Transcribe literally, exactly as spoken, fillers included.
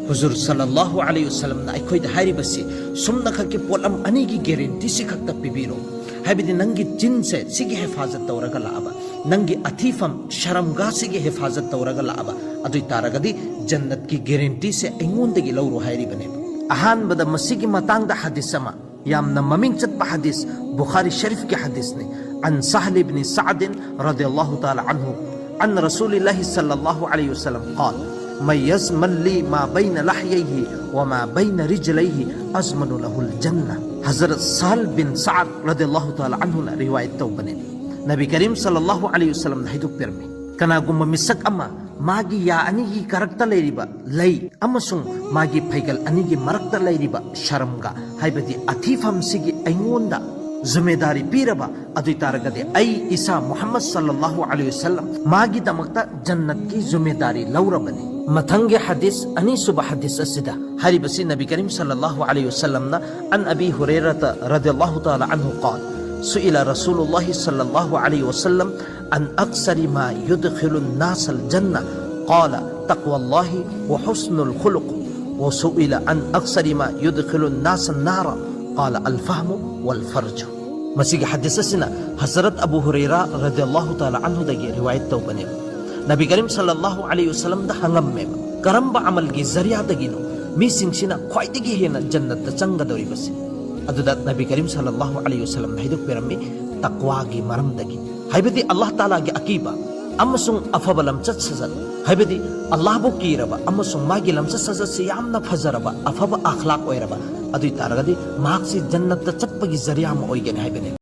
ꯍꯨꯖꯨꯔ ꯁꯜꯂꯜꯂꯥꯍꯨ ꯑꯂꯩꯍꯤ ꯋꯁꯜꯂꯝꯅ ꯑꯩꯈꯣꯏꯗ ꯍꯥꯏꯔꯤꯕꯁꯤ, ꯁꯨꯝꯅ ꯈꯛꯀꯤ ꯄꯣꯠꯂꯝ ꯑꯅꯤꯒꯤ ꯒꯦꯔꯦꯟꯇꯤꯁꯤ ꯈꯛꯇ ꯄꯤꯕꯤꯔꯣ꯫ ꯍꯥꯏꯕꯗꯤ ꯅꯪꯒꯤ ꯆꯤꯟꯁꯦ ꯁꯤꯒꯤ ꯍꯦꯐꯥꯖꯠ ꯇꯧꯔꯒ ꯂꯥꯛꯑꯕ, ꯅꯪꯒꯤ ꯑꯊꯤꯐꯝ ꯁꯔꯝꯒꯥꯁꯤꯒꯤ ꯍꯦꯐꯥꯖꯠ ꯇꯧꯔꯒ ꯂꯥꯛꯑꯕ, ꯑꯗꯨ ꯑꯣꯏ ꯇꯥꯔꯒꯗꯤ ꯖꯟꯅꯠꯀꯤ ꯒꯦꯔꯦꯟꯇꯤꯁꯦ ꯑꯩꯉꯣꯟꯗꯒꯤ ꯂꯧꯔꯣ ꯍꯥꯏꯔꯤꯕꯅꯦꯕ꯫ ꯑꯍꯥꯟꯕꯗ ꯃꯁꯤꯒꯤ ꯃꯇꯥꯡꯗ ꯍꯗꯤꯁ ꯑꯃ, ꯌꯥꯝꯅ ꯃꯃꯤꯡ ꯆꯠꯄ ꯍꯗꯤꯁ, ꯕꯨꯈꯥꯔꯤ ꯁꯔꯤꯐꯀꯤ ꯍꯗꯤꯁꯅꯤ꯫ عن سهل بن سعد رضي الله تعالى عنه عن رسول الله صلى الله عليه وسلم قال: من يضمن لي ما بين لحييه وما بين رجليه أضمن له الجنة. ꯍꯖꯔꯠ ꯁꯍꯜ ꯕꯤꯟ ꯁꯥꯗ ꯔꯗꯤꯌꯜꯂꯥꯍꯨ ꯇꯥꯂꯥ ꯑꯟꯍꯨꯅ ꯔꯤꯋꯥꯌꯠ ꯇꯧꯕꯅꯤ꯫ ꯅꯕꯤ ꯀꯔꯤꯝ ꯁꯜꯂꯜꯂꯥꯍꯨ ꯑꯂꯩꯍꯤ ꯋꯁꯜꯂꯝꯅ ꯍꯥꯏꯗꯣꯛꯄꯤꯔꯝꯃꯤ, ꯀꯅꯥꯒꯨꯝꯕ ꯃꯤꯁꯛ ꯑꯃ ꯃꯥꯒꯤ ꯌꯥ ꯑꯅꯤꯒꯤ ꯀꯔꯛꯇ ꯂꯩꯔꯤꯕ ꯂꯩ ꯑꯃꯁꯨꯡ ꯃꯥꯒꯤ ꯐꯩꯒꯜ ꯑꯅꯤꯒꯤ ꯃꯔꯛꯇ ꯂꯩꯔꯤꯕ ꯁꯔꯝꯒ, ꯍꯥꯏꯕꯗꯤ ꯑꯊꯤꯐꯝꯁꯤꯒꯤ ꯑꯩꯉꯣꯟꯗ ꯖꯨꯃꯦꯗꯥꯔꯤ ꯄꯤꯔꯕ, ꯑꯗꯨ ꯑꯣꯏ ꯇꯥꯔꯒꯗꯤ ꯑꯩ ꯏꯁꯥ ꯃꯨꯍꯝꯃꯗ ꯁꯜꯂꯜꯂꯥꯍꯨ ꯑꯂꯩꯍꯤ ꯋꯁꯜꯂꯝ ꯃꯥꯒꯤꯗꯃꯛꯇ ꯖꯟꯅꯠꯀꯤ ꯖꯨꯃꯦꯗꯥꯔꯤ ꯂꯧꯔꯕꯅꯤ꯫ ꯃꯊꯪꯒꯤ ꯍꯗꯤꯁ, ꯑꯅꯤꯁꯨꯕ ꯍꯗꯤꯁ ꯑꯁꯤꯗ ꯍꯥꯏꯔꯤꯕꯁꯤ ꯅꯕꯤ ꯀꯔꯤꯝ ꯁꯜꯂꯜꯂꯥꯍꯨ ꯑꯂꯩꯍꯤ ꯋꯁꯜꯂꯝꯅ, عن أبي هريرة رضي الله تعالى عنه قال: سئل رسول الله صلى الله عليه وسلم عن أكثر ما يدخل الناس الجنة، قال: تقوى الله وحسن الخلق، وسئل عن أكثر ما يدخل الناس النار، قال: الفهم والفرج. ꯃꯁꯤꯒꯤ ꯍꯗꯤꯁ ꯑꯁꯤꯅ ꯍꯖꯔꯠ ꯑꯕꯨ ꯍꯨꯔꯩꯔꯥ ꯔꯗꯤꯌꯜꯂꯥꯍꯨ ꯇꯥꯂꯥ ꯑꯟꯍꯨꯗꯒꯤ ꯔꯤꯋꯥꯌꯠ ꯇꯧꯕꯅꯦꯕ꯫ ꯅꯕꯤ ꯀꯔꯤꯝ ꯁꯜꯂꯜꯂꯥꯍꯨ ꯑꯂꯩꯍꯤ ꯋꯁꯜꯂꯝꯗ ꯍꯪꯉꯝꯃꯦꯕ, ꯀꯔꯝꯕ ꯑꯃꯜꯒꯤ ꯖꯔꯤꯌꯥꯗꯒꯤꯅꯣ ꯃꯤꯁꯤꯡꯁꯤꯅ ꯈ꯭ꯋꯥꯏꯗꯒꯤ ꯍꯦꯟꯅ ꯖꯟꯅꯠꯇ ꯆꯪꯒꯗꯧꯔꯤꯕꯁꯤ? ꯑꯗꯨꯗ ꯅꯕꯤ ꯀꯔꯤꯝ ꯁꯜꯂꯜꯂꯥꯍꯨ ꯑꯂꯩꯍꯤ ꯋꯁꯜꯂꯝꯅ ꯍꯥꯏꯗꯣꯛꯄꯤꯔꯝꯃꯤ, ꯇꯛꯋꯥꯒꯤ ꯃꯔꯝꯗꯒꯤ, ꯍꯥꯏꯕꯗꯤ ꯑꯜꯂꯥꯍ ꯇꯥꯂꯥꯒꯤ ꯑꯀꯤꯕ ꯑꯃꯁꯨꯡ ꯑꯐꯕ ꯂꯝꯆꯠ ꯁꯥꯖꯠ, ꯍꯥꯏꯕꯗꯤ ꯑꯜꯂꯥꯍꯕꯨ ꯀꯤꯔꯕ ꯑꯃꯁꯨꯡ ꯃꯥꯒꯤ ꯂꯝꯆꯠ ꯁꯥꯖꯠꯁꯤ ꯌꯥꯝꯅ ꯐꯖꯔꯕ, ꯑꯐꯕ ꯑꯈ꯭ꯂꯥꯛ ꯑꯣꯏꯔꯕ, ꯑꯗꯨ ꯑꯣꯏ ꯇꯥꯔꯒꯗꯤ ꯃꯍꯥꯛꯁꯤ ꯖꯟꯅꯠꯇ ꯆꯠꯄꯒꯤ ꯖꯔꯤꯌꯥ ꯑꯃ ꯑꯣꯏꯒꯅꯤ ꯍꯥꯏꯕꯅꯤ꯫